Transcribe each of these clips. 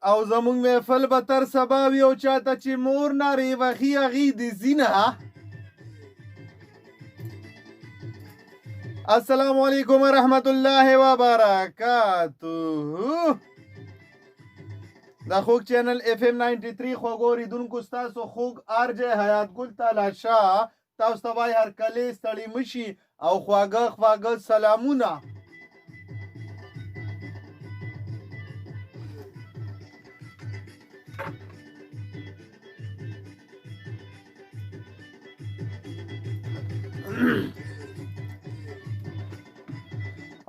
او زمونږ محفل به تر سبا وي او چاته چې مور نارې وهي هغې دې ځي نه. السلام علیکم ورحمت الله وبرکاته. د خوږ چینل اف ام 93 خوږو اورېدونکو، ستاسو خوږ آر جې حیات ګل تالاشا تاسو ته وایي هرکلی، ستړي مشي او خواږه خواږه سلامونه.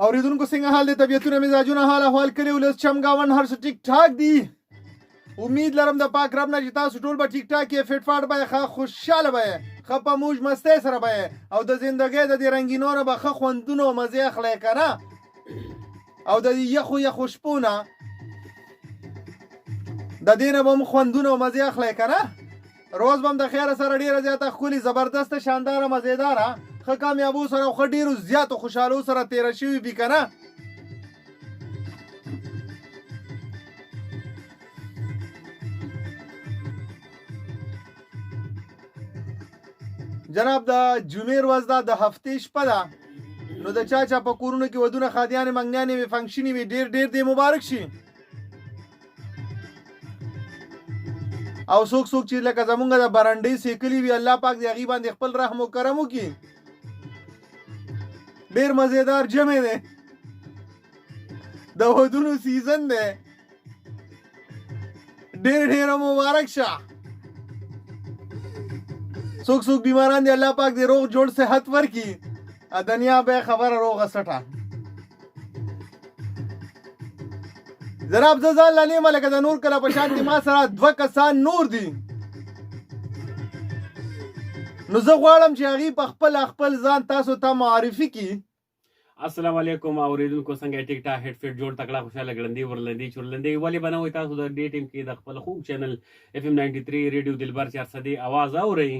اوریدونکو څنګه حال دی، طبیعتونه، مزاجونه، حال احوال، کلی ولس، چم ګاونډ، هر څه ټیک ټاک دي؟ امید لرم د پاک رب نه چې تاسو ټول به ټیک ټاک یې، فټ فاټ به یې، ښه خوشحاله به یې، ښه په موج مستۍ سره به یې او د زندګۍ د دې رنګینو نه به ښه خوندونه او مزې اخلی که نه، او د دې یخو یخو شپو نه د دې نه به هم خوندونه او مزې اخلی که نه. روز به هم د خیره سره ډېره زیاته ښکلې، زبردسته، شانداره، مزېداره، ښه کامیابو سره او ښه ډېرو زیاتو خوشحالو سره تېره شوي وي که نه. جناب د جمعې ورځ ده، د هفتې شپه ده، نو د چا چا په کورونو کې ودونه، ښادیانې، منګنیانې وي، فنکشنې وي، ډېر ډېر دې مبارک شي. او څوک څوک چې لکه زمونږ د برنډې سیکلي وي، الله پاک دې هغوی باندې خپل رحم او کرم وکړي. ډېر مزیدار جمع دی، د ودونو سیزن دی، ډېر ډېر مبارک شه. څوک څوک بیماران دي، الله پاک دې روغ جوړ صحت ورکړي. دنیا به خبره روغه سټه. جناب زه ځان له نیمه لکه د نور کله په شان دي، ما سره دوه کسان نور دي، نو زه غواړم چې هغوی په خپل خپل ځان تاسو ته معرفي کړي. السلام علیکم اوریدونکو، څنګه ټیک ټاک، هټ فټ، جوړ، تکړه، خوشاله، ګړندې، ورلندې، چورلندې، ولې به نه وای؟ تاسو د دې ټیم کې د خپل خوږ چینل اف ام 93 ریډیو دلبر 400 اواز اورئ.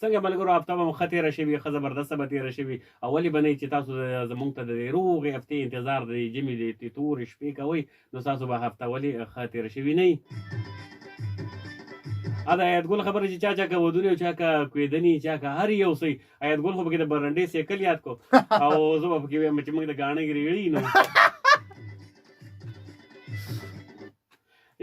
څنګه ملګرو، هفته به مو ښه تېره شوي، ښه زبردسته به تېره شوي، او ولې به نه چې تاسو زمونږ ته د دې روغې هفتې انتظار د جمعې د تورې شپې کوئ، نو تاسو به هفته ولې ښه تېره شوي نه وي؟ دا حیات ګل خبره چې چا چا که ودونه او چا که کویدني، چا که هر یو څه، حیات ګل خو پکې د برنډې سیکل یاد کو او زه به پکې وایم چې موږ د ګاڼۍ ریړي. نو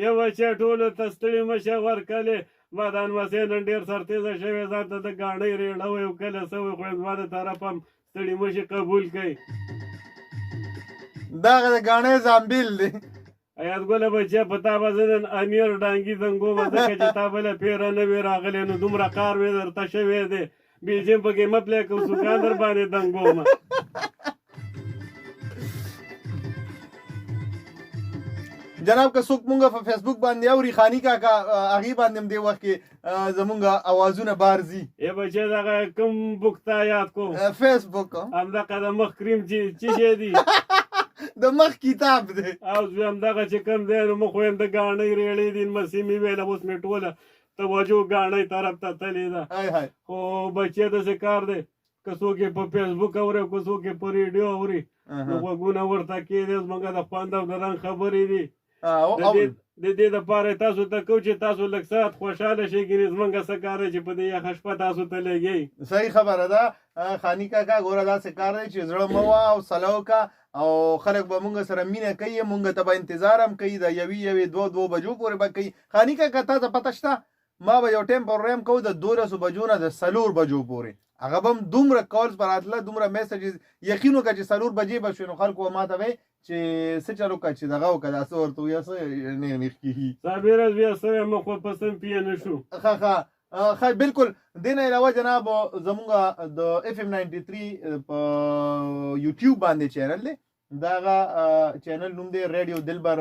یو چې ټولو ته ستړي مشه ورکلې، مدان وسې نن ډېر سرتېزه شوی، ځان ته د ګاڼۍ ریړه وایي او کله څه وایي، خو زما د طرف هم ستړي مشي قبول کړئ. دغه د ګاڼۍ زامبیل دی. حیات ګله بچیه، په تا به زه نن امیر ډانګي زنګومه، ځکه چې تا بله پیره نه وي راغلی، نو دومره قار مې درته شوی دی، بیلجیم پکې مه پلی کوم، سوکان در باندې دنګومه. جناب که څوک مونږ په فیسبوک باندې اوري، خاني کاکا، هغې باندې هم دې وخت کې زمونږ اوازونه بار ځي. ای بچې، دغه کوم بوک تا یاد کو؟ فیسبوک. همدغه د مخ کریم چې څه شی دی؟ د مخ کتاب دی. او زوی همدغه چې کوم دی، نو مخ وایم د ګاڼۍ ریړې دي، نمسي مې ویله، اوس مې ټوله توجه ګاڼۍ طرف ته تللې ده. های های. خو بچې داسې کار دی، که څوک یې په فیسبوک اوري او که څوک یې په ریډیو اوري، نو غوږونه ورته کېږدي، زموږ د خوند او د رنګ خبرې دي. د دې دپاره تاسو ته کو چې تاسو لږ ساعت خوشحاله شئ، ګینې زمونږ څه کار دی چې په دې یخه شپه تاسو ته لګئ. صحیح خبره ده خاني کاکا، ګوره داسې کار دی چې زړه مه وه او سلا وکړه، او خلک به مونږ سره مینه کوي، مونږ ته به انتظار هم کوي، د یوې یوې دوه دوو بجو پورې به کوي. خاني کاکا، تا ته پته شته، ما به یو ټایم پروګرام کوو د 12 بجو نه د 4 بجو پورې، هغه به هم دومره کالز به راتله، دومره میسجز، یقین وکړه چې 4 بجې به شوې، نو خلکو به ما ته وایي چې څه چل وکړه چې دغه وکړه، دا څه ورته ووایه، څه نیغ نیغ کېږي. صابره بیا څه وایم، خو په سم پوه نه شو. ښه ښه ښه، بالکل. دې نه علاوه جناب زمونږ د اف ام 93 په یوټیوب باندې چینل دی، دغه چینل نوم دی ریډیو دلبر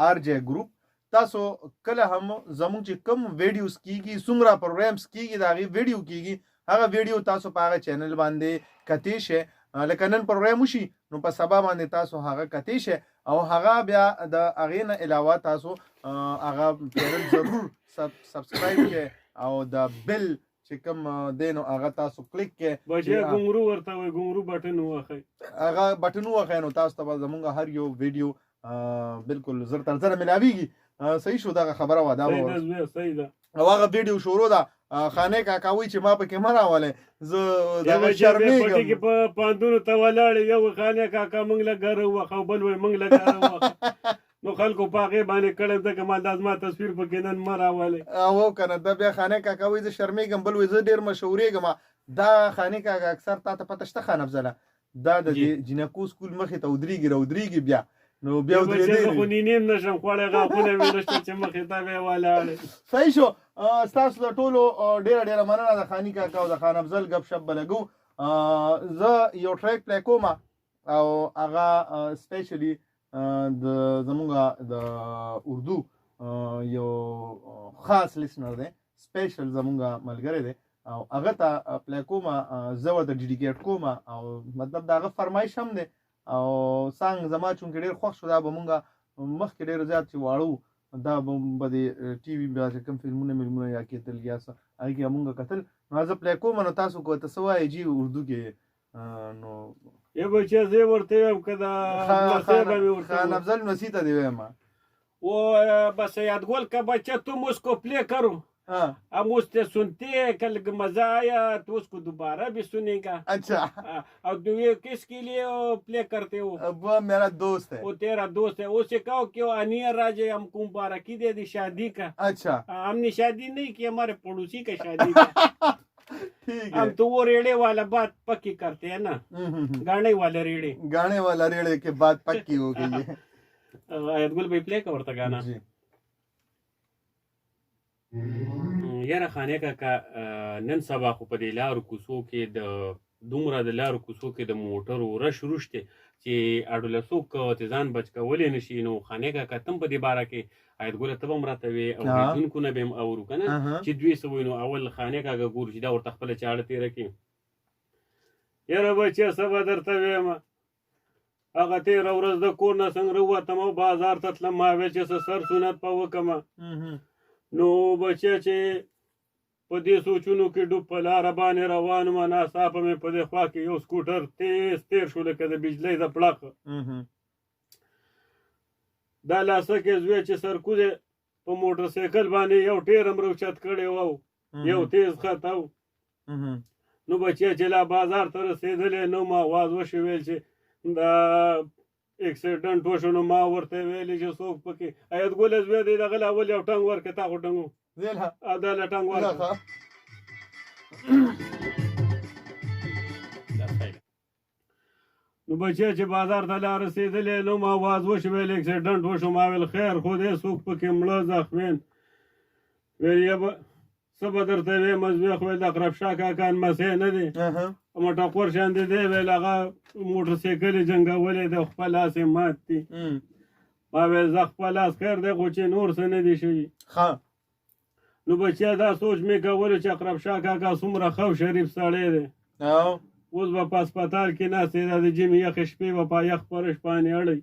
آر جے ګروپ. تاسو کله هم زمونږ چې کوم ویډیوز کیږي، څومره پروګرامز کیږي، د هغې ویډیو کیږي، هغه ویډیو تاسو په هغه چینل باندې کتی شئ. لکه نن پروګرام وشي نو په سبا باندې تاسو هغه کتی شئ، او هغه بیا د هغې نه علاوه تاسو هغه چینل ضرور سبسکرایب کړئ او د بیل چې کوم دی نو هغه تاسو کلیک کړئ. بچیا ګونګرو ورته وایي، ګونګرو بټن ووهئ، هغه بټن ووهئ، نو تاسو ته به زمونږ هر یو ویډیو بالکل زر تر زره ملاویږي. صحیح شو، دغه خبره وه دا. صحیح ده زویه، صحیح ده. او هغه ویډیو شروع ده، خانه کاکا وایي چې ما پکې مه راولئ، زه دغه شرمېږم. کې په پاندونو ته ولاړ یو خانه کاکا موږ له ګره وخه او بل وایي موږ له ګره وخه، نو خلکو په هغې باندې کړی ځکه ما دا زما تصویر پکې نن مه راولئ. او که نه دا بیا خانه کاکا وایي زه شرمېږم، بل وایي زه ډېر مشهورېږم. دا خانه کاکا اکثر تا ته پته شته خان افضله، دا د جینکو سکول مخې ته ودرېږي راودرېږي، بیا نو بیا ودرېدی. زه خو نینیم نشم خوړی، غاښونه مې نشته چې مخې ته به ولاړ. صحیح شو، ستاسو د ټولو ډېره ډېره مننه. د خاني کاکا او د خان افضل ګپ شپ به لګو. زه یو ټریک پلی کوم او هغه سپیشلی د زمونږ د اردو یو خاص لیسنر دی، سپیشل زمونږ ملګری دی، او هغه ته پلی کوم، زه ورته ډیډیکیټ کوم، او مطلب د هغه فرمایش هم دی. او څنګه زما چونکې ډېر خوښ شو، دا به مونږ مخکې ډېر زیات چې واړو دا به د ټي وي بیا چې کوم فلمونه ملمونه یا کېدل یا څه هغې کې مونږ کتل. نو زه پلی کوم، نو تاسو که ورته څه وایئ جي اردو کې؟ نو یو بچیا زه ورته وایم که دا خان افضل نسی ته دی وایم. وہ بس یادگل کا بچہ تم اس کو پلے کرو، हम उससे सुनते हैं، कल मजा आया तो उसको दोबारा भी सुनेगा। अच्छा، और ये किसके लिए प्ले करते हो? वो मेरा दोस्त है। वो तेरा दोस्त है, उसे कहो कि अनियर राजे हमको मुबारकी दे दी शादी का। अच्छा، हमने शादी नहीं की, हमारे पड़ोसी का शादी का। ठीक है, हम तो वो रेड़े वाला बात पक्की करते हैं ना, गाने वाले रेड़े, गाने वाला रेड़े के बात पक्की हो गई है। आयतगुल भाई प्ले करता गाना जी। یاره خانه کاکا، نن سبا خو په دې لارو کوڅو کې د دومره د لارو کوڅو کې د موټرو رش روش دی چې اډو له څوک ته ځان بچ کولی نه شي. نو خانه کاکا، تم په دې باره کې آیت ګله ته به هم راته وې او اورېدونکو نه به هم اورو که نه چې دوی څه وایي. نو اول خانه کاکا ګورو چې دا ورته خپله چاړه تېره کړي. یاره بچیه، څه به درته وایم، هغه تېره ورځ د کور نه څنګه راووتم او بازار ته تلم، ما ویل چې څه سر سنت په وکړم. نو بچیه چې په دې سوچونو کې ډوب په لاره باندې روان وم، ناڅاپه مې په دې خوا کې یو سکوټر تیز تېر شو لکه د بجلۍ د پړق. دا لاسه کې زوی چې سرکوزی په موټر سایکل باندې یو ټیر هم راوچت کړی و، یو تیز خط و. نو بچیه چې لا بازار ته رسېدلی نو ما اواز وشو، ویل چې دا اکسیډنټ وشو. نو ما ورته ویلې چې څوک پکې ایت ګل زوی دی، دغه لا اول یو ټنګ ورکړه، تا خو ټنګو دا له ټنګ ورکړه. نو بچیا چې بازار ته لا رسېدلی نو ما اواز وشو، ویل اکسیډنټ وشو. ما ویل خیر خو دی، څوک پکې مړه زخمیان؟ ویل یې څه به درته وایم زوی، خو ویل د اقرب شاه کاکا لمسی نه دی، مټکور شان دی دی، ویل هغه موټر سایکل یې جنګولی دی، خپل لاس یې مات دی. ما ویل زه خپل لاس خیر دی، خو چې نور څه نه دي شوي. نو بچیا دا سوچ مې کولو چې اقرب شاه کاکا څومره ښه او شریف سړی دی، اوس به په هسپتال کې ناست دی، دا د ژمي یخې شپې به په یخ فرش باندې اړوي،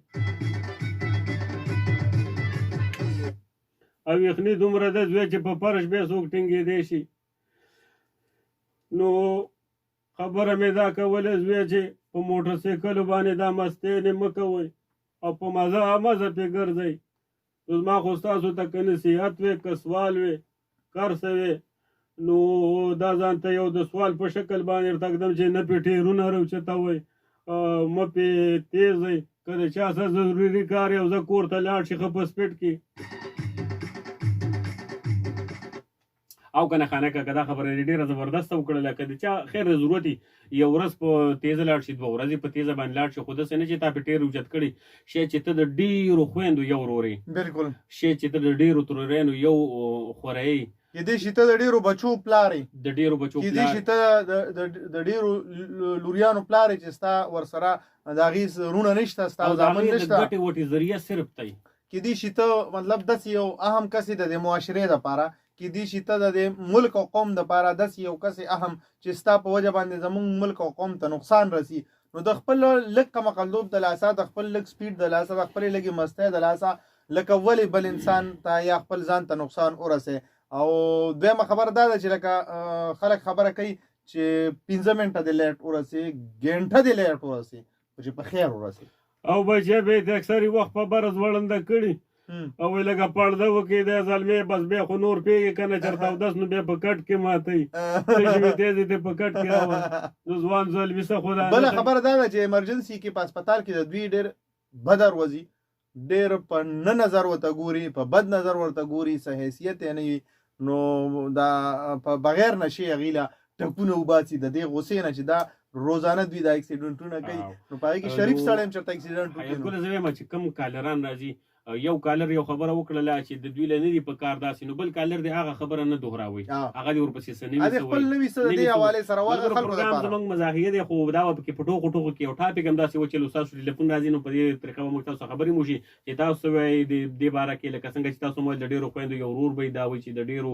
او یخني دومره ده زوی چې په فرش به څوک ټینګېدی شي. نو خبره مې دا کوله زوی چې په موټر سایکلو باندې دا مستۍ مه کوئ او په مزه مزه پې ګرځئ. نو زما خو ستاسو ته که نصیحت وي، که سوال وي، کر څه وي، نو دا ځان ته یو د سوال په شکل باندې ورته ږدم چې نه پې ټیرونه راوچتوئ، مه پې تېزئ، که د چا سره ضروري کار یو ځه کور ته لاړ شي ښه په سپیډ کې. او کنه خانه کاکا، دا خبره دې ډېره زبردسته وکړله. که د چا خیر د ضرورت یو ورځ په تېزه لاړ شي، دوه ورځې په تېزه باندې لاړ شي، خو داسې نه چې تا پې ټیر اوچت کړي. شی چې ته د ډېرو خویندو یو ورور یې، بالکل، شی چې ته د ډېرو ترورانو یو خوره یې، کېدای شي ته د ډېرو بچو پلار یې، د ډېرو بچو کېدای شي ته د ډېرو لوریانو پلار یې چې ستا ورسره د هغې وروڼه نشته، ستا زامن نشته، د ګټې وټې ذریعه صرف ته یې. کېدای شي ته مطلب داسې یو اهم کس یې د دې معاشرې دپاره، کېدای شي ته د دې ملک او قوم دپاره داسې یو کس یې اهم چې ستا په وجه باندې زمونږ ملک او قوم ته نقصان رسي. نو د خپل لږ کمقلتوب د لاسه، د خپل لږ سپیډ د لاسه، د خپلې لږې مستۍ د لاسه لکه ولې بل انسان ته یا خپل ځان ته نقصان ورسي. او دویمه خبره دا ده چې لکه خلک خبره کوي چې 5 منټه دې لیټ ورسي، ګنټه دې لیټ ورسي، خو چې په خیر ورسي. او بچی به یې اکثري وخت په بره ځوړنده کړي او وایي لږه پړده وکړي دی زلمی، بس بیا خو نور پېږي که نه چېرته اودس نو بیا په کټ کې ماتوي، څه شي وي تېز یې په کټ کې راوړه. نو ځوان زلمي څه خو دا بله خبره دا ده چې ایمرجنسي کې په هسپتال کې د دوی ډېر بد وروځي، ډېر په نه نظر ورته ګوري، په بد نظر ورته ګوري، څه حیثیت یې نه وي. نو دا په بغیر نشي هغې له ټکونه وباسي د دې غوسې نه چې دا روزانه دوی دا اکسیډنټونه کوي. نو په هغې کې شریف سړی هم چېرته اکسیډنټ وکړي. ګله زه وایم چې کوم کالران راځي، یو کالر یو خبره وکړله چې د دوی له نه دي په کار داسې، نو بل کالر دی هغه خبره نه دوهراوي، هغه دې ورپسې څه نوي څه خپل نوي څه د دې حوالې سره وغه خلکو لپاره. زموږ مزاحیه دی، خو دا به پکې په ټوکو ټوکو کې یو ټاپک هم داسې و چې له ستاسو ټلیفون راځي، نو په دې طریقه به موږ تاسو خبرې مو شي چې تاسو وایئ د دې باره کې، لکه څنګه چې تاسو مو د ډېرو خویندو یو ورور به دا وایي چې د ډېرو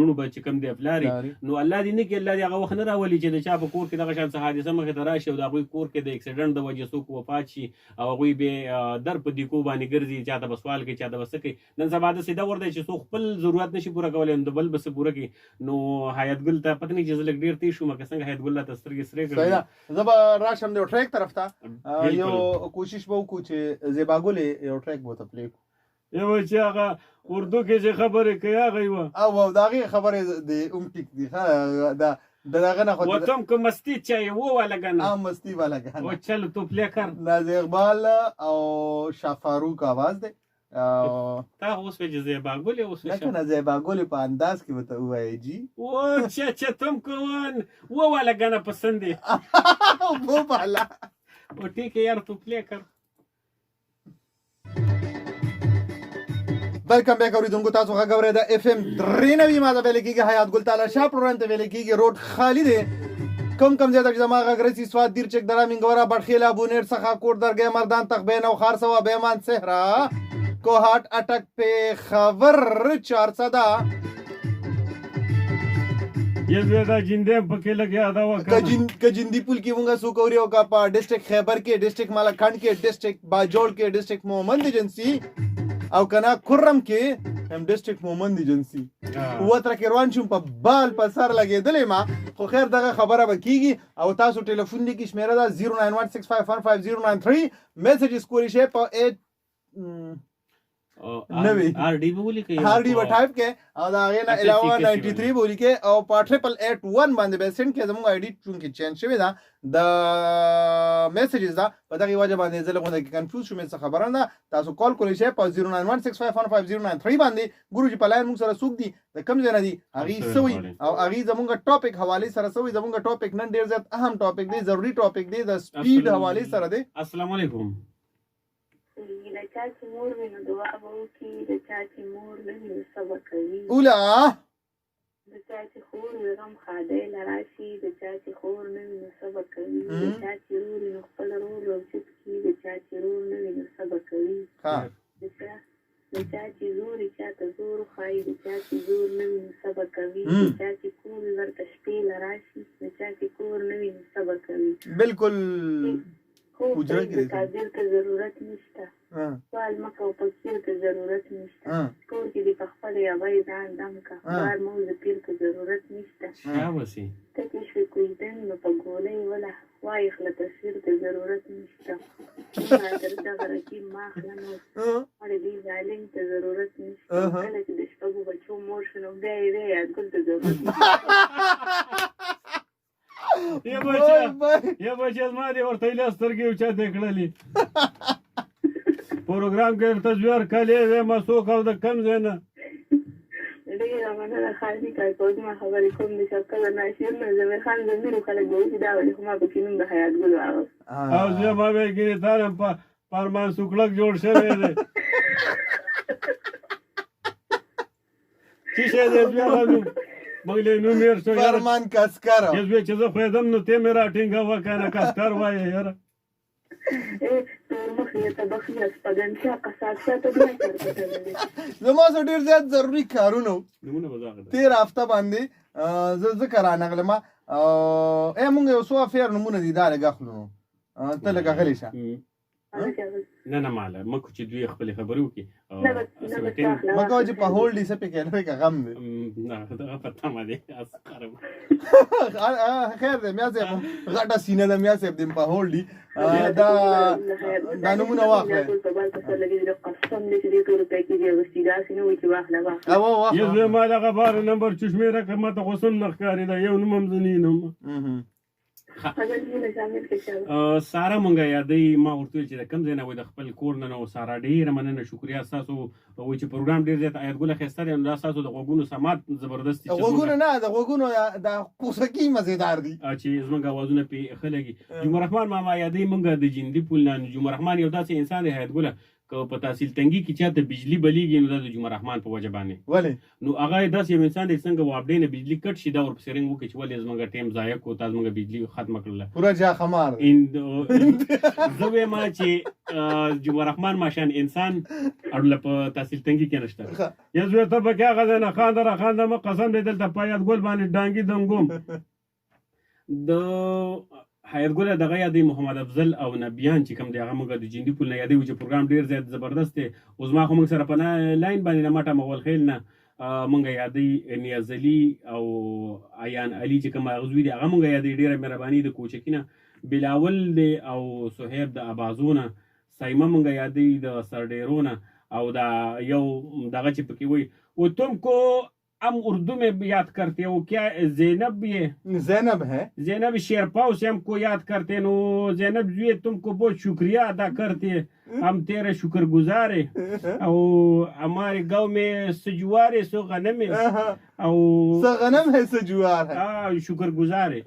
نونو به چې کوم دی پلاري، نو الله دې نه کړي، الله دې هغه وخت نه راولي چې د چا په کور کې دغه شان څه حادثه مخې ته راشي او د هغوی کور کې د اکسیډنټ د وجې څوک وفات شي او هغوی به در په دیکو باندې ګرځي، چاته به سوال کوي، چاته به څه کوي. نن سبا داسې دور دی چې څوک خپل ضرورت نشي پوره کولی نو د بل به څه پوره کړي. نو حیات ګل ته پته نه چې زه لږ ډېر تېر شوم که څنګه، حیات ګل راته سترګې سرې کړې. زه به راشم د یو ټریک طرف ته، یو کوشش به وکړو چې زیبا ګلې یو ټریک به ورته پلی کړو. یو چې هغه اردو کې چې خبرې کوي هغه یوه او د هغې خبرې د هم ټیک دي. ښه دا د دغه نه خو وہ تم کو مستی چاہیے وہ والا گانا، ہاں مستی والا گانا، وہ چلو تو پلے کر۔ ناز اقبال او شاه فاروق आवाज دی. تا اوس وې چې زیبا ګلې اوس نه کنه، زیبا ګلې په انداز کې ورته ووایې جی وہ اچھا اچھا تم کو وہ والا گانا پسند ہے وہ والا، وہ ٹھیک ہے یار تو پلے کر۔ ویلکم بیک اوریدونکو، تاسو غږ اورئ د اف ام 93 ماته ویل کېږي، حیات ګل تعالی شاه پروګرام ته ویل کېږي. روډ خالي دی، کم کم ځای ته چې زما غږ رسي، سوات، دیر، چکدره، مینګوره، بټخېله، بونیر څخه کوټ، درګۍ، مردان، تخبین او ښار، سوا، بیمان، صحرا، کوهاټ، اټک، پېښور، چارسده. یې زوی دا جندې هم پکې لګیا دا وکړه. که جندي پل کې مونږ څوک اوري او که په ډسټرکټ خیبر کې، ډسټرکټ مالاکنډ کې، ډسټرکټ باجوړ کې، ډسټرکټ مومند ایجنسي او که نه کرم کې هم ډسټرکټ مومند ایجنسي وتره کې روان شوم، په بال په سر لګېدلې ما، خو خیر دغه خبره به کېږي. او تاسو ټلیفون لیکي شمېره ده 0916515093، میسجز کولی شئ په 8 نوي ار ډي به ولیکئ، ار ډي به ټایپ کې او د هغې نه علاوه 93 به ولیکئ او په 8881 باندې به سینډ کړئ. زموږ آی ډي چونکې چینج شوې ده د میسجز ده، په دغې وجه باندې زه لږ غونډه کې کنفیوز شوم، څه خبره نه. تاسو کال کولی شئ په 0916515093 باندې. ګورو چې په لاین موږ سره څوک دي، د کوم ځای نه دي، هغې څه وایي او هغې زموږ ټاپک حوالې سره څه وایي. زموږ ټاپک نن ډېر زیات اهم ټاپک دی، ضروري ټاپک دی، د سپیډ حوالې سره دی. السلام علیکم. د چا چې مور وي نو دعا به وکړي، د چا چې مور نه وي نو څه به کوي؟ اوله د چا چې خور وي غم ښادۍ له راشي، د چا چې خور نه وي نو څه به کوي؟ د چا چې ورور وي نو خپل ورور راوچت کړي، د چا چې ورور نه وي نو څه به کوي؟ د چا چې زور وي چا ته زور وښایي، د چا چې زور نه وي نو څه به کوي؟ د چا چې کور وي ورته شپې له راشي، د چا چې کور نه وي نو څه به کوي؟ بالکل. خو د تاجر ته ضرورت نشته، سوال مه کوه، فقیر ته ضرورت نشته، کور کې دې په خپلې ابۍ ځان دم که، بار مه وځه پیر ته ضرورت نشته. ته چې شوې کوژدن نو په ګولۍ وله وایخله تصویر ته ضرورت نشته، تر دغه رقیب مه اخله نور، مړې دې ظالم ته ضرورت نشته، کله چې د شپږو بچو مور شو نو بیا یې وی یادګل ته ضرورت نشته. یا بچا یا بچا زما دې ورته ایله سترګې اوچتې کړلې. پروګرام کې ورته زویر کلې وې ما څوک او د کم ځای نه. ډېره مننه خالي کاکا، زما خبرې کوم د شفقت ناشر نه زمیر خان زمیر خلک به وایي دا ولې، خو ما پکې نوم د حیات ګل واغوست. او زه ما ویل ګینې تا هم په پرمان سوکړک جوړ شوی دی. څه شی دی بیا نوم موږ له نوم هېر شو. فرمان کسکر چې زوی چې زه خوېدم نو ته مې راټینګوه که نه، کسکر وایې یاره. زما سره ډېر زیات ضروري کارونه وو تېره هفته باندې، زه ځکه رانغلم. ای مونږ یو څو افیر نومونه دي دا لږ اخلو، نو ته لږه غلې شه. نه نه ماله مکو چې دوی خپل خبرې وکړي. مکو چې په هولډ یې څه پکې نه که غم دی. نه دغه په تمه دی اسقرم. خیر دی میا صاحب، غټه سینه ده میا صاحب دې په هولډ دي. دا دا نمونه واخله. یو زما دغه بار نمبر چې شمېره که ماته خو سم نه ښکاري، دا یو نوم هم زه نه وینم. سارا مونږه یادې ما ورته ویل چې د کوم ځای نه وای، د خپل کور نه. نو سارا ډېره مننه، شکریا ستاسو. وایي چې پروګرام ډېر زیات آیت ګله ښایسته دی، نو دا ستاسو د غوږونو سماعت زبردست دي. غوږونه نه، د غوږونو د پوسکي مزیدار دي چې زمونږ اوازونه پې ښه لګي. جمعه رحمان ماما یادې مونږه د جندي پول نه. جمعه رحمان یو داسې انسان دی حیات ګله، که په تحصیل تنګي کې چاته بجلی بلیږي نو دا د جمعه رحمان په وجه باندې. ولې؟ نو هغه داسې یو انسان دی، څنګه واپډې نه بجلی کټ شي دا ورپسې رنګ وکړي چې ولې زمونږ ټیم ضایع کو، تا زمونږ بجلی ختمه کړله. پوره جا خمار. زه وایم چې جمعه رحمان ماشان انسان اړله په تحصیل تنګي کې نشته. یا زوی ته پکې هغه ځای نه خانده را خانده مه، قسم دی دلته په یاد ګل باندې ډانګي دنګوم. د حیات ګله دغه یادې محمد افضل او نبیان چې کوم دی هغه موږ د جندي پول نه یادې چې پروګرام ډیر زیات زبردست دی. اوس ما خو موږ سره په لاین باندې نه مټه مغول خیل نه موږ یادې نیاز علي او ایان علي چې کوم هغه زوی دی هغه موږ یادې، ډیره مهرباني. د کوچکي نه بلاول دی او صهیب د ابازو نه، سایمه موږ یادې د سرډیرو نه، او دا یو دغه چې پکې وایي او تم کو हम उर्दू में याद करते हो क्या जैनब؟ ये जैनब है, जैनब शेरपाव से हमको याद करते। नो जैनब जी, तुमको बहुत शुक्रिया अदा करते, हम तेरे शुक्रगुजार है। और हमारे गांव में सजुआर है सो गनम है, और सो गनम है सजुआर है, शुक्रगुजार है।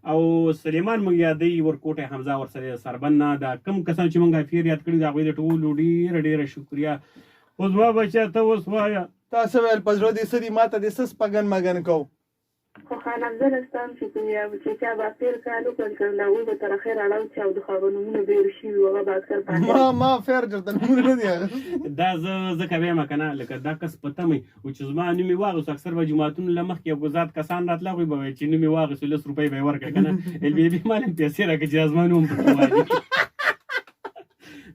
او سلیمان موږ یادې ورکوټه حمزه ورسره سربن نه، دا کم کسان چې موږ فیر یاد کړی دا غوې د ټولو ډیره ډیره شکریا. اوس ما بچا ته اوس وایا تاسو ویل په زړه دې څه دي، ماته دې څه سپګن مګن کو. خو خان افضل ستا هم شکریه چې چا به تېر کال وکړل که له هغوی به تر اخره اړاو چې او د هغه نومونه به هېر شوي وو، هغه به اکثر ما ما فیر چېرته نومونه نه دي اخیستي. دا زه ځکه وایم که نه لکه دا کس په تمه و چې زما نوم یې واخیست. اکثر به جوماتونو له مخکې یو ګزات کسان راتله، هغوی به ویل چې نوم یې واخیستو 10 روپۍ به یې ورکړه که نه ال بي بي مال هم پیسې راکړه چې دا زما نوم پکې والي.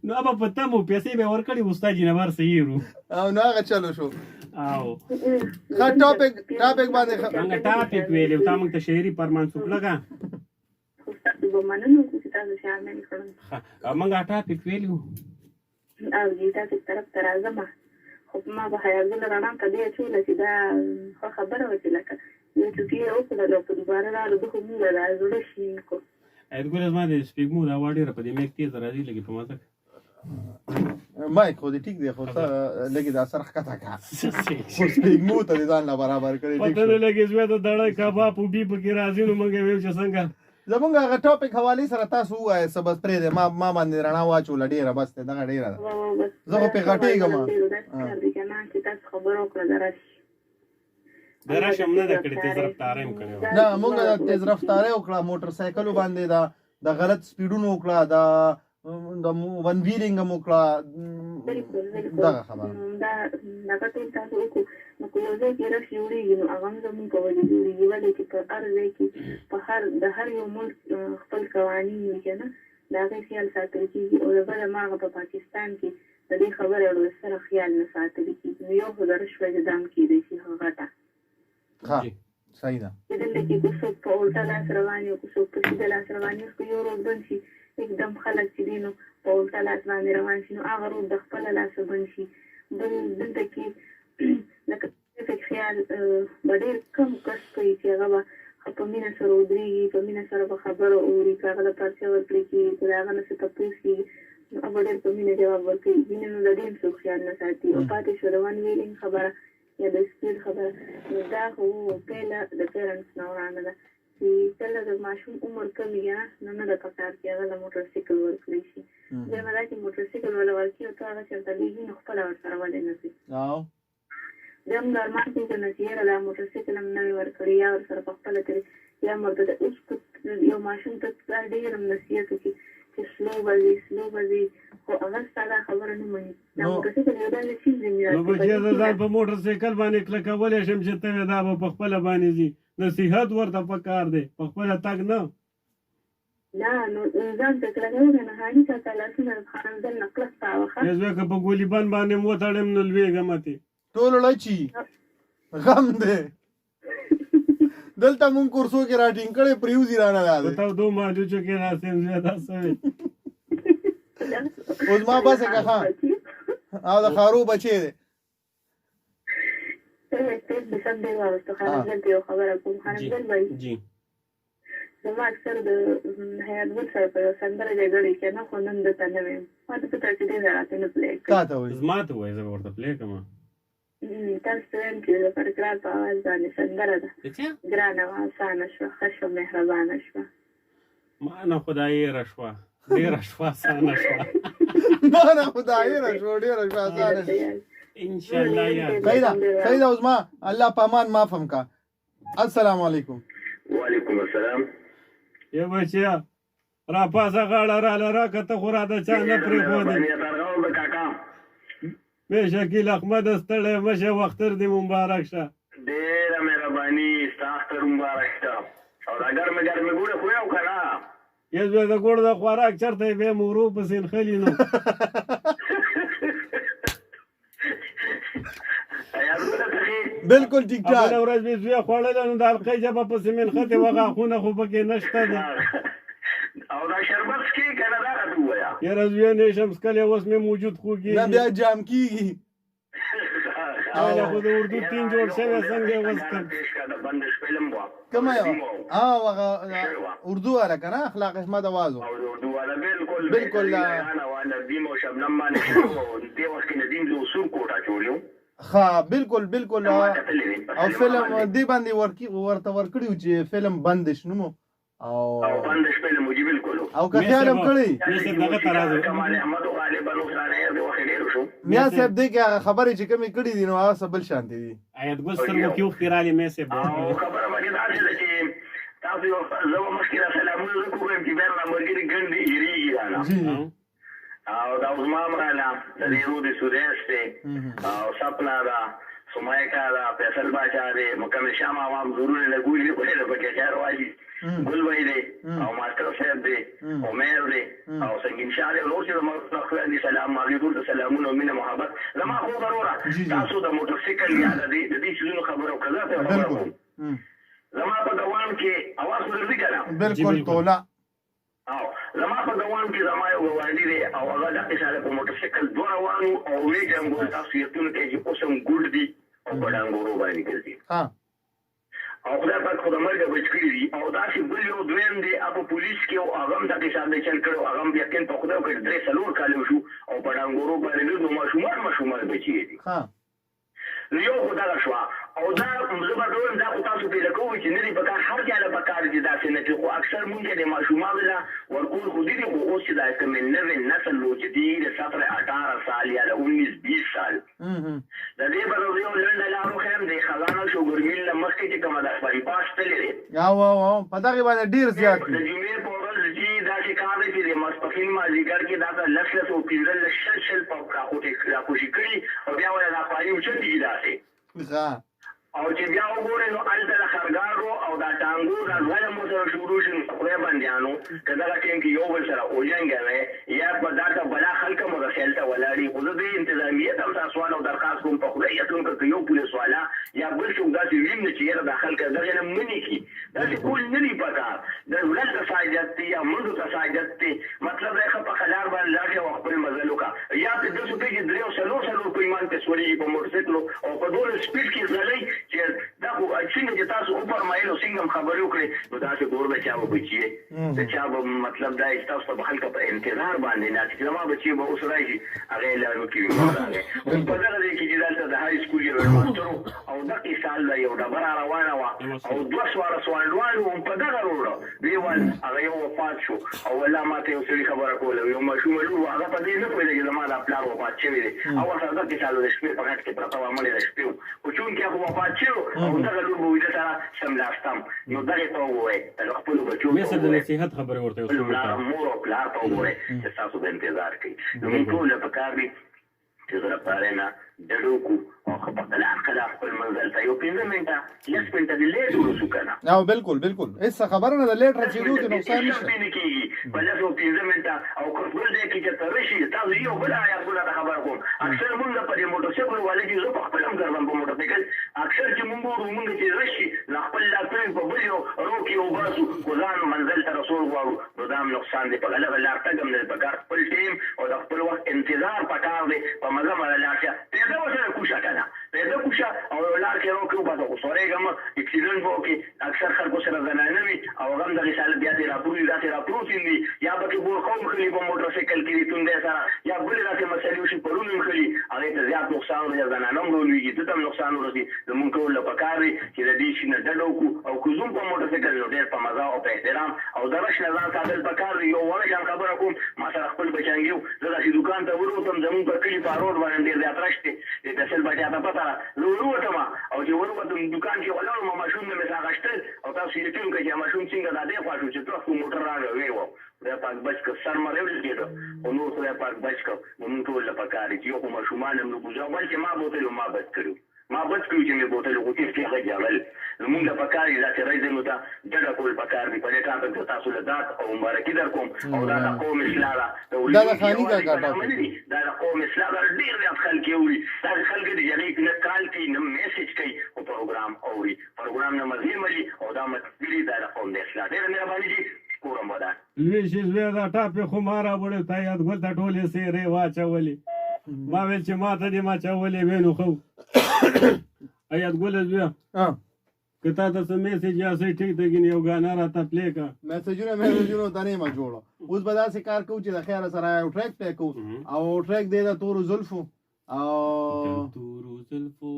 نو هغه په تمه و، پیسې به یې ورکړې، استاد جي نه بهر څه هېر و. او نو هغه چلو شو. او ښه ټاپک باندې څنګه ټاپک ویلې تا موږ ته شعري پرمان څوکلګه. خو ستاسو به مننه وکړو چې تاسو شامل کړم. ښه موږ ټاپک ویلي وو. او جي ټاپک طرف ته راځم، خو ما به حیاګل رڼا په دې اچوله چې دا ښه خبره وه چې لکه یو ټوټې یې وکړل او په دوباره راغله، ده خو موږ دا زړه شین کړو. ایدګل زما د سپېږمو دا وا ډېره په دې میک تېزه راځي لږې په مزه. مایک خو دې ټیک دی، خو ته لږې دا سر ښکته کړه، خو سپېږمو ته دې ځان له برابر کړی. پته نه لګي زوی د دړی کباب وبي پکې راځي. نو موږ ویو چې څنګه زمونږ هغه ټاپک حوالې سره تاسو ووایئ څه، بس پرېږدئ. ما باندې رڼا واچوله ډېره، بس دی دغه ډېره ده، زه خو پرې غټېږم. د رش هم نه ده کړې، تیز رفتارۍ هم کړې وه. نه موږ د تیز رفتارۍ وکړه، موټر سایکلو باندې د غلط سپیډونو وکړه، د ون ویلینګ هم وکړه دغه خبره. دا دغه ټول تاسو وکړو، نو که یو ځای کې رش جوړېږي نو هغه هم زموږ په وجه جوړېږي. ولې چې په هر ځای کې په هر د هر یو ملک خپل قوانین وي که نه، د هغې خیال ساتل کېږي. او له بده مرغه په پاکستان کې د دې خبرې له سره خیال نه ساتل کېږي، نو یو خو د رش وجه دا هم کېدای شي ښه غټه. ښه صحیح ده. چې دلته کې که څوک په الټه لاس روان وي، که څوک په سیده لاس روان وي، اوس که یو روډ بند شي एकदम خلک چې دي نو په الټه لاس باندې روان شي، نو هغه روډ د خپله لاسه بند شي. بل دلته کې لکه ټریفک خیال به ډېر کم کس کوي چې هغه به په مینه سره ودرېږي، په مینه سره به خبره اوري، که هغه له پرچه ورکړل کېږي، که د هغه نه څه تپوس کېږي نو هغه به ډېر په مینه جواب ورکوي. ځینې نو د دې هم څوک خیال نه ساتي. او پاتې شوه د ون ویلینګ خبره یا د سپیډ خبره، نو دا خو پیله د پیرنټس نه ورانه ده چې کله د ماشوم عمر کم وي نو نه ده پکار چې هغه له موټر سایکل ورکړی شي. دویمه دا چې موټر سایکل وله ورکړي او ته هغه چېرته لېږي نو خپله ورسره ولې نه ځي؟ بیا موږ ارمان کوو که نه چې یاره دا موټر سایکل هم نه وي ورکړی، یا ورسره په خپله ترې یا هم ورته اوس یو ماشوم ته دا ډېر هم نصیحت وکړي چې سلو به ځي، سلو به ځي، خو هغه ستا دا خبره نه مني. دا موټر سایکل یو داسې څیز دی. نو بچیه زه ځان په موټر سایکل باندې کلکولی شم چې ته وې دا به په خپله باندې ځي. نصیحت ورته پکار دی، په خپله تګ نه. نه نو ځان ته کلکوه که نه هاني کاکا لاسونه د خانزل نه کلک تاوه ښه. ای زویه که په ګولي بند باندې هم وتړم نو لوېږم تې. ټول ړچي غم دی دلته مونږ کورسو کې راټینګ کړی پریوزي رانه دا په دی. تودو مالوچو کې ناست یم زویه دا څه وې. اوس ما بس که ښه او د خارو بچی دی. یو خبره کوم خانم بھائی جی زما اکثر د حیات ګل سره په یو سندره جګړې کې نه خو نن دته نه ویم ما ته پته چې ډېر راته نه پلی کوي. تا ته وایي. زما ته وایي زه به ورته پلی کړم. تاسو ته وایم چې د ظفر په اواز باندې سندره ده. ګرانه وه اسانه شوه ښه شوه مهربانه شوه. ما نه خدای هېره شوه ډېره شوه اسانه شوه. ما نه خدای هېره شوه ډېره شوه اسانه شوه. ان شاء الله یار. صحیح ده صحیح ده اوس ما الله په امان معاف هم کا. السلام علیکم. وعلیکم السلام. یو بچیا را پاسه غاړه راله راکه ته خو را د چا نه پرېښودې. مې شکیل احمد ستړی مه شه اختر دې مبارک شه. ډېره مهرباني ستا اختر مبارک شه او دا ګرمې ګرمې ګوړې خورې او که نه؟ یې زوی د ګوړ د خوراک چرته یې بیا مورو پسې نښلي نو. بالکل ټیک ټاک. بله ورځ مې زوی خوړله نو د حلقې ژبه پسې مې نښتې وه غاښونه خو پکې نشته ده. او دا شربت څکې که نه دا راته ووایه. یاره زویه نه شم څکلی اوس مې موجود خوږېږي. نه بیا جام کیږي. دا خو د اردو تین جوړ شوی څنګه یې وڅکم. کومه یوه او هغه اردو والا که نه اخلاق احمد اواز و. او د اردو والا بالکل بالکل ندیم او شبنم باندې دې وخت کې ندیم زه سور کوټ اچولی و. ښه بالکل بالکل او فلم دې باندې ورته ورکړي چې فلم بندش نومو او او بندش فلم و جی بالکل او که خیال هم کړی میا صاحب دغه ته راځو کمال احمد او غالبا اوس رانه هېر دی وخت ډېر شو. میا صاحب دې کې هغه خبرې چې کومې کړې دي نو هغه څه بل شانتې دي. آیت ګل سترګو کې اوښکې رالې میا صاحب. او خبره پکې داسې ده چې تاسو یو زه به مخکې دا سلامونه ځکه ووایم چې بیا را ملګري ګڼ دي هېرېږي رانه. جی او دا عظما هم راله د دې ورور د سودیس دی او سپنا ده سمیکا ده فیصل باچا دی مکمل شاه ماما هم زورونه لګولي دي خدای له پکې خیر واچي ګل بای دی او ماسټر صاحب دی عمیر دی او سنګین شاه دی نور چې زما خویندې سلام هغوی ټول ته سلامونه او مینه محبت زما خو وروره تاسو د موټرسایکل یا د دې د دې څیزونو خبره وکړه زه خبره کوم زما په ګوان کې اواز خو درځي که نه؟ بالکل توله او زما په ګوان کې زما یو ګوانډي دی او هغه دقې ساله په موټرسایکل دوه روان وو او ویې جنګول تاسو یقین وکړئ چې اوس هم ګوډ دي او په ډانګورو باندې ګرځي او خدای پاک خو د مرګه بچ کړي دي او داسې بل یو دویم دی هغه په پولیس کې او هغه هم دقې حساب دی چل کړی او هغه هم یقین په خدای وکړئ چې درې څلور کاله وشو او په ډانګورو باندې ګرځي نو ماشومان ماشومان بچي یې دي. نو یو خو دغه شوه او دا زه به وایم دا خو تاسو پیدا کوئ چې نه دي پکار هر چا له پکار دي چې داسې نه کوي خو اکثر مونږ کې د ماشومانو له ورکول خو دي دي خو اوس چې دا کومې نوې نسل روچتېږي د ستره اټاره سال یا د انیس بیس سال د دې به زه یو لنډه لار وښیم د خزانه شوګر میل نه مخکې چې کومه د بای پاس تللې دی. او او او په دغې باندې ډېر زیات د جمعې په ورځ جي داسې کار دی چې د ماسپښین مازیګر کې دا ته لس لس او پنځلس شل شل په راخوشي کړي او بیا ولا دا خواري اوچتېږي داسې. ښه. او چې بیا وګورې نو هلته د خرګاډو او دا ټانګو دا ځغله مو سره شروع شي نو خدای بندیانو که دغه ټیم کې یو بل سره وجنګوي یا په دا که بلا خلک مو د خیل ته ولاړ وي خو زه دې انتظامیې ته هم دا سوال او درخواست کوم په خدای یقین وکړه که یو پولیس والا یا بل څوک داسې ویم نه چې یاره دا خلک دغې نه منې کړي داسې کول نه دي پکار د ځغل ته څه حاجت دی یا منډو ته څه حاجت دی مطلب دی ښه پخه لار باندې لاړ شه او خپل مزل وکړه یا پرې داسې وکړي چې درې او څلور څلور په ایمان پرې سورېږي په موټرسایکلو او په دونه سپیډ کې ځغلئ چې دا خو څنګه چې تاسو وفرمایل او څنګه هم خبرې وکړې نو داسې ګور د چا به بچي د چا به مطلب دا چې تاسو ته به خلک په انتظار باندې ناست چې زما بچي به اوس راشي هغه اعلان وکړي وي مړ راغی هم په دغه ځای کې چې دلته د های سکول یو هیډماسټر او دقې سال د یو ډبره روانه وه او دوه سواره سوانډوان وو هم په دغه روډ ویوال هغه یو وفات شو او والله ماته یو سړي خبره کوله یو ماشومه لور وه هغه په دې نه پوهېده چې زما دا پلار وفات شوی دی او ورسره دقې سال د شپې په کټ کې پرته وه مړې د شپې خو چونکه هغه وفات شوی او دغه لور به ویده سره سملاستم نو دغې ته وګورئ دغه خپلو بچو ته وګورئ نصیحت خبرې ورته خپل مور او پلار ته وګورئ چې ستاسو به انتظار کوي نو موږ ټول له پکار دي. چې زړه پاره نه ډډه وکړو او ښه په قلار قلار خپل منزل ته یو 5 منټه 10 منټه دې late ورسو که نه. او بالکل بالکل هیڅ خبره نه ده، late رسېدو کې نقصان نشته. نه کېږي په 10 او 5 منټه. او که بل ځای کې چېرته رشي تاسو یو بل آیات ګل راته خبره کوم. اکثر مونږ په دې موټرسایکل والے چې زه په خپل هم ګرځم په موټرسایکل، اکثر چې مونږ ګورو مونږ چې رشي نو خپل لاسونه په بل یو رو کې وباسو، خو ځان منزل ته رسول غواړو، نو دا هم نقصان دی. په غلطه لار تګ هم نه دی پکار، خپل ټایم او د خپل وخت انتظار پکار دی. په مزه مزه لاړ شه، پیاده ورسره کوشه که نه، پیاده کوشه او یو لار کې رو کې وباسه، خو سورېږه مه، اکسیډنټ به وکړې. اکثر خلکو سره زنانه وي او هغه هم دغې حالت بیا ترې راپروځي، داسې راپروتین دي، یا پکې بورقه ومښلي په موټرسایکل کې دي توندی سره، یا بلې داسې مسئلې وشي، پرون یې مښلي، هغې ته زیات نقصان ورسي، زنانه هم رولوېږي، ده ته هم نقصان ورسي. زموږ ټول له پکار دی چې د دې شي نه ډډه وکړو، او که ځو په موټرسایکل نو ډېر په مزه او په احترام او د رش نه ځان ساتل پکار دی. یو وړه شان خبره کوم، ما سره خپل بچنګي و، زه داسې دوکان ته وروتم، زموږ په کلي په روډ باندې ډېر زیات رش دی، د فیصل بچا ته پته ده. زه وروتم او چې وروتم دوکان کې ولاړ وم، ماشوم نه مې څه اخیستل، او تاسو یقین وکړئ چې ماشوم څنګه دا دی خوا شو چې ترخ موټر راغی، ویې وه خدای پاک بچ کړ، سر مې ولګېده، خو نور خدای پاک بچ کړ. نو موږ ټول له پکار دي چې یو خو ماشومان هم نه ګوزار، بلکې ما بوتل ما بچ کړو، ما بچ کړو چې مې بوتل خو هېڅ هغه جړل. نو موږ له پکار دي داسې رایزنو ته ډډه کول پکار دي. په دې ټاپک زه تاسو له داد او مبارکي در کوم، او دا د قوم اصلاح ده، دا د خاني کاکا ټاپک دی، دا د قوم اصلاح ده. ډېر زیات خلک یې اوري، داسې خلک دي چې هغوی نه کال کوي نه میسج کوي، خو پروګرام اوري، پروګرام نه مزې ملي، او دا ملي دا د قوم د اصلاح. ډېره مهرباني جي، کورم ودان. لوی شي زویه، دا ټاپې خو ما راوړی، تا یاد ګل ته ټولې څېرې واچولې، ما ویل چې ما ته دې ماچولې وې، نو ښه ایاد ګله زویه، که تا ته څه میسج یا څه ټیک دی ګینې یو ګانه راته پلې کړه. میسجونه ته نه یم جوړه. اوس به داسې کار کوو چې د خیره سره یو ټریک پلی کوو، او ټریک دی د تورو زلفو، او تورو زلفو.